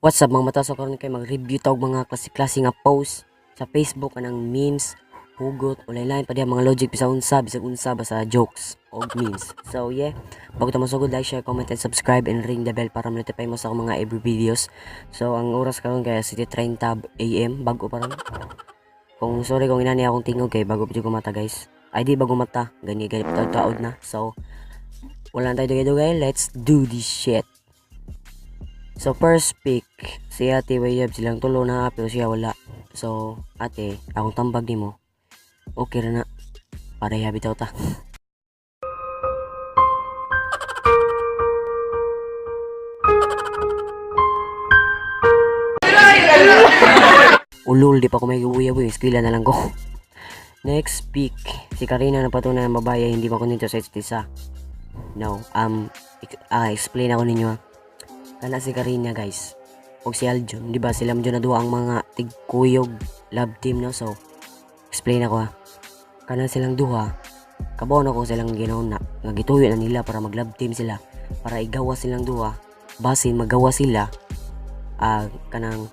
What's up, mga mata? So karon kay mag-review ta og mga klase-klase nga post sa Facebook kanang memes, hugot, o lain-lain pa diha, mga logic, bisag unsa basta jokes og memes. So yeah, bago ta mosugod, like, share, comment and subscribe and ring the bell para ma-notify mo sa akong mga every videos. So ang oras karon kay 7:30 AM, bago pa ron. Kung sorry kung inani akong tingog kay bago pa jud ko mata, guys. Ay, di bago mata, gani gani taod na. So wala na tayo dugay-dugay, let's do this shit. So first pick, si Ate Wayab, silang tulo na pero siya wala. So ate, akong tambag nimo. Okay ra na. Pareha bitaw ta. Ulol, di pa ko may uyab eh. Eskwela na lang ko. Next pick, si Karina na patunay ang babae ay hindi makontento sa isa't isa. No, explain ako ninyo ah. Kana si Karina, guys, og si Aljon, di ba sila mo na duha ang mga tigkuyog love team, no? So explain ako ha. Kana silang duha, kabaw na ko silang ginawa na nga gituyo na nila para mag love team sila para igawa silang duha, basin magawa sila, kanang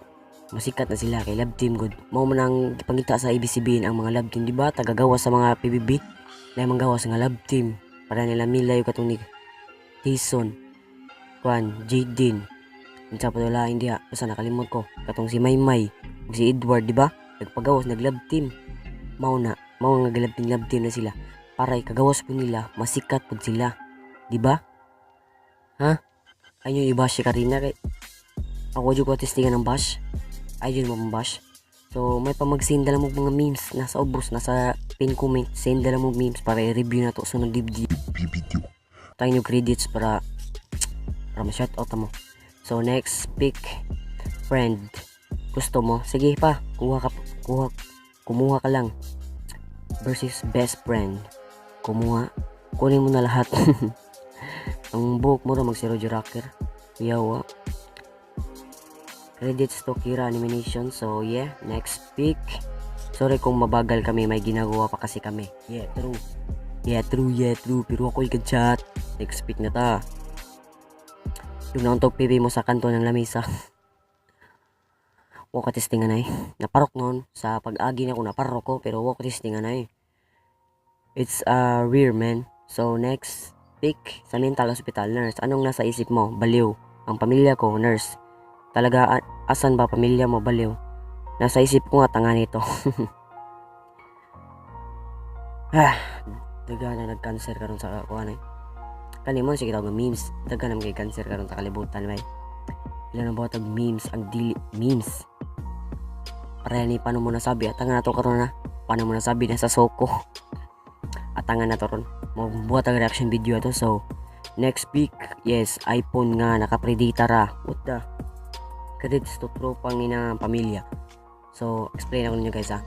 masikat na sila kay love team good. Mao man ang gipangita sa ABCBN ang mga love team, di ba? Tagagawa sa mga PBB na manggawas nga love team para nila Mila yung katong ni Tison kuan Jaden, unsa pa wala hindi ha, basta nakalimot ko, katong si Maymay ug si Edward, di ba? Nagpagawas, nag love team. Mao na mao nga love team na sila para ikagawas po nila, masikat pud sila, di ba? Ha, ayun yung i-bash si Karina kay ako jud ko testingan ng bash, ayun mo bash. So may pa mag-send na lang mo mga memes, nasa ubos, nasa pin comment, send na lang mo memes para i-review na to sunod video. Video. Tayo yung credits para para ma-shout out mo. So next pick, friend. Gusto mo? Sige pa, kuha ka, kuha, kumuha ka lang. Versus best friend. Kumuha. Kunin mo na lahat. Ang buhok mo mag si Roger Rocker. Yawa. Credits to Kira Animation. So yeah, next pick. Sorry kung mabagal kami, may ginagawa pa kasi kami. Yeah, true. Yeah, true, yeah, true. Pero ako chat. Next pick na ta. Yung nauntog pipi mo sa kanto ng lamesa. Wa ka testingan ay. Naparok noon. Sa pag-agi na ko, naparok ko. Pero wa ka testingan ay. It's a rare, man. So next pick. Sa mental hospital, nurse. Anong nasa isip mo? Baliw. Ang pamilya ko, nurse. Talaga, asan ba pamilya mo? Baliw. Nasa isip ko nga, tanga nito. Ah, daga na nag-cancer karon sa kuan eh. Kani mo sige tawag nga memes. Daga na kay cancer karon sa kalibutan may. Ilan na ba tag memes ang dili memes. Pareha ni paano mo nasabi at na to karon na. Paano mo nasabi na sa soko. At na to ron. Magbuhat ang reaction video ato, so next pick, yes, iPhone nga nakapredita ra. What the? Credits to tropang ina pamilya. So explain ako ninyo, guys, ha.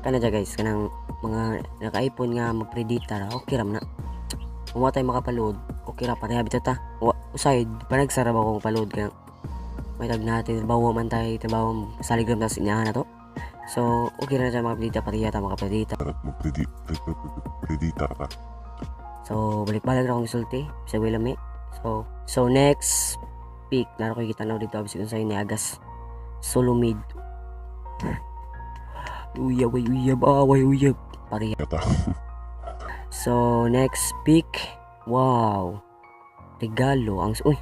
Kana dya, guys, kanang mga naka-iPhone nga magpredita ra, okay ram na. Kung wa tayo makapaload, okay ra, pareha bitaw ta. Wa usay panagsara ba kung paload ka. May tag natin trabaho man tayo, trabaho salig ram ta sa inyahan na to. So okay ra siya makapredita, pareha ta makapredita. Magpredita ka. So balik-balik ra akong isulti, bisag way lami. So next pick, naro ko kita dito bisag unsay ni Agas. Solo mid. Uyab, ay uyab, away uyab. Pareha. Yata. So, next pick. Wow. Regalo. Ang, uy.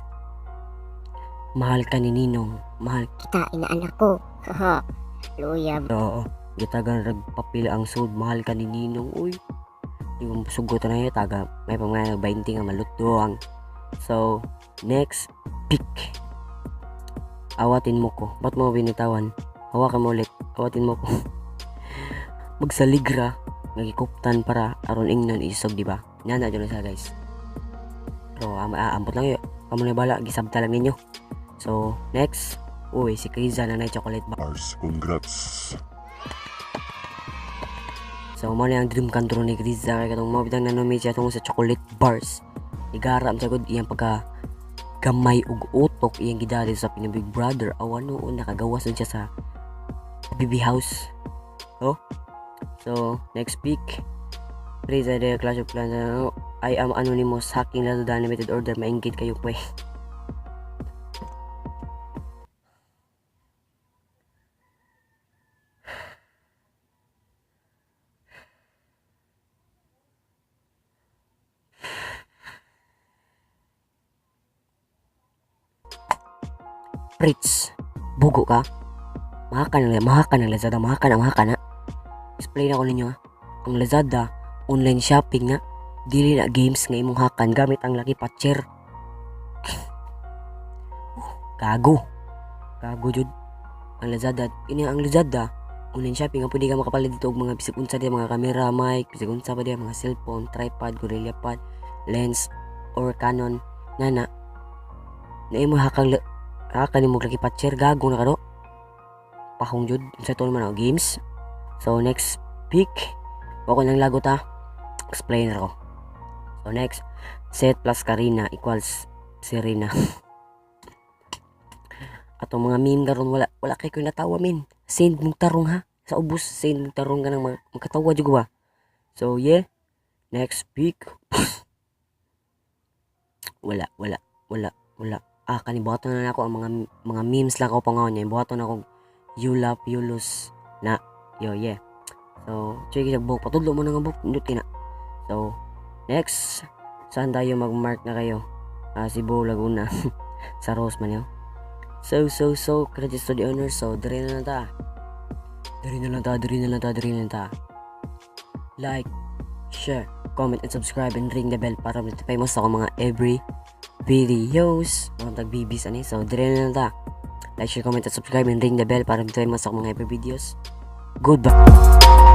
Mahal ka ni Ninong. Mahal. Kita inaanak ko. Haha. Luya. Oo. Gitagan rag papel ang sud. Mahal ka ni Ninong. Uy. Di mo sugot na yun. Taga. May pamaya 20 nga maluto ang. So, next pick. Awatin mo ko. Ba't mo binitawan? Hawakan mo ulit. Awatin mo ko. Magsaligra. Nagikuptan para aron ingnon isog, di ba? Nana dyan na siya, guys. Pero ambot lang yun. Kamo na bala, gisabta lang ninyo. So, next. Uy, si Kriza na na chocolate bar. Bars. Congrats. So, mo na ang dream come true ni Kriza. Kaya katong mga bitang nanomit siya tungkol sa chocolate bars. Igara siya gud iyang pagka gamay ug utok iyang gidali sa Pinoy Big Brother. Awan noon nakagawas nun siya sa BB house. Oh. So, next pick. Please, the Clash of Clans. Ano, I am anonymous. Hacking Lalo the animated order. Mainggit kayo po eh. Pritz. Bugo ka. Mahakan ng Lazada, mahakan na, mahakan na. Explain ako ninyo ha. Ang Lazada, online shopping na. Dili na games nga imong hakan gamit ang Lucky Patcher. Oh, gago. Gago jud. Ang Lazada, ini ang Lazada, online shopping nga pwede ka makapalit dito og mga bisag unsa diya, mga camera, mic, bisag unsa pa diya, mga cellphone, tripod, gorilla pod, lens or Canon nana na imo hakang hakan nimo Lucky Patcher, gago na ka do. Pahong jud sa to naman ang games. So next pick, wa ko nang lagot ha. Explainer ko. So next, Seth plus Karina equals Serena. Atong mga meme karon, wala wala kay ko natawa, min. Send mong tarong ha. Sa ubos, send mong tarong ka ng mga makatawa jud ko ba. So yeah. Next pick. Wala, wala, wala, wala. Ah, kani buhaton na nako ang mga memes lang ako pangaon niya. Buhaton ako you love, you lose na. Yo, yeah. So, check yung buhok. Patudlo mo na nga buhok. Indot kina. So, next. Saan tayo mag-mark na kayo? Ah, Cebu, Laguna. Sa Rose man yun. So, credits to the owner. So, dire na lang ta. Dire na lang ta, dire na lang ta, dire na lang ta. Like, share, comment, and subscribe, and ring the bell para notify mo sa akong mga every videos. Mga tag-bibis ani. So, dire na lang ta. Like, share, comment, and subscribe, and ring the bell para notify mo sa akong mga every videos. Goodbye.